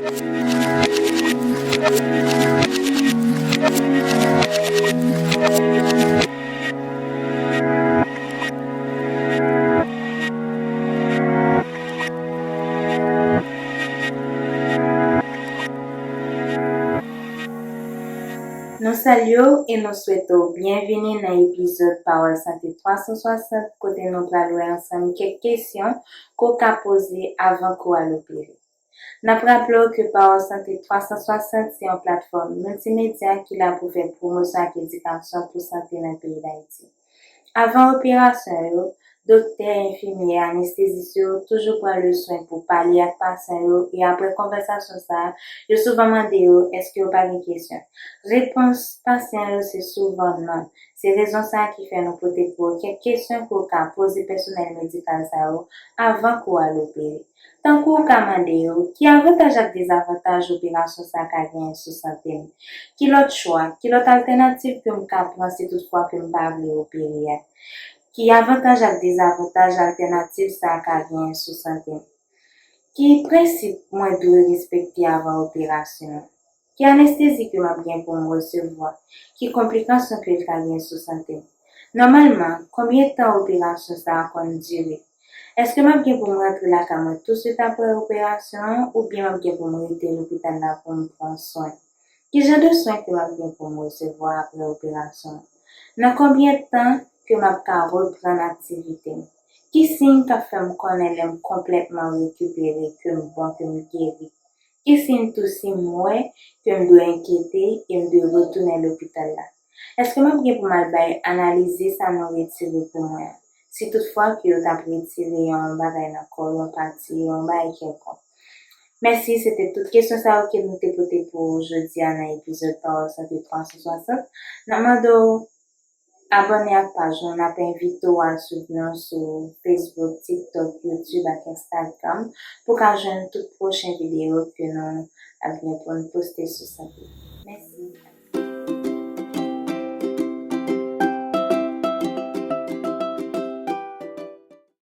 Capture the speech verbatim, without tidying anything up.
Nou salye w e nou swete w byenvini nan epizòd Pawòl Sante twa san swasant, kote nou pral wè ansanm kèk kesyon ke w ka poze avan ke w al opere. N ap raple w ke Pawòl Sante twa san swasant se yon platfòm miltimedya ki la pou fè pwomosyon ak edikasyon pou sante nan peyi Dayiti. Avan operasyon yo, doktè, enfimyè, anestezis yo toujou pran le swen pou pale ak pasyan yo, e apre konvèsasyon sa a, yo souvan mande yo èske yo pa gen kesyon. Repons pasyan yo se souvan non. Se rezon sa a ki fè nou pote pou w kèk kesyon ke w ka poze pèsonèl medikal sa yo avan ke w al opere. Tankou w ka mande yo, ki avantaj ak dezavantaj operasyon sa a ka genyen sou sante m? Ki lòt chwa, ki lòt altènativ ke m ka pran si toutfwa ke m pa vle opere a? Ki avantaj ak dezavantaj altènativ sa a ka genyen sou sante m? Ki prensip mwen dwe respekte avan operasyon an? Ki anestezi ke m ap gen pou m resevwa? Ki konplikasyon ke l ka gen sou sante m? Nòmalman, konbyen tan operasyon sa a konn dire? Èske m ap gen pou m rantre lakay mwen touswit apre operasyon an, oubyen m ap gen pou m rete lopital la pou m pran swen? Ki jan de swen ke m ap gen pou m resevwa apre operasyon an? Nan konbyen tan ke m ap ka reprann aktivite m? Ki siy k ap fè m konnen lè m konplètman rekipere, ke m bon, ke m geri? Ki siy tou si m wè ke m dwe enkyete e m dwe retounen lopital la? Èske m ap gen pou m al bay analize sa nou retire pou mwen an, si toutfwa ke yo t ap retire yon bagay nan kò w, yon pati, yon bagay kèlkonk? Mèsi, se te tout kesyon sa yo ke nou te pote pou ou jodi a nan epizòd Pawòl Sante twa san swasant. N ap mande w abòne ak paj nou, n ap envite w al swiv nou sou Facebook, TikTok, YouTube ak Instagram pou w ka jwenn tout pwochen videyo ke nou ap gen pou n poste sou sante. Mèsi.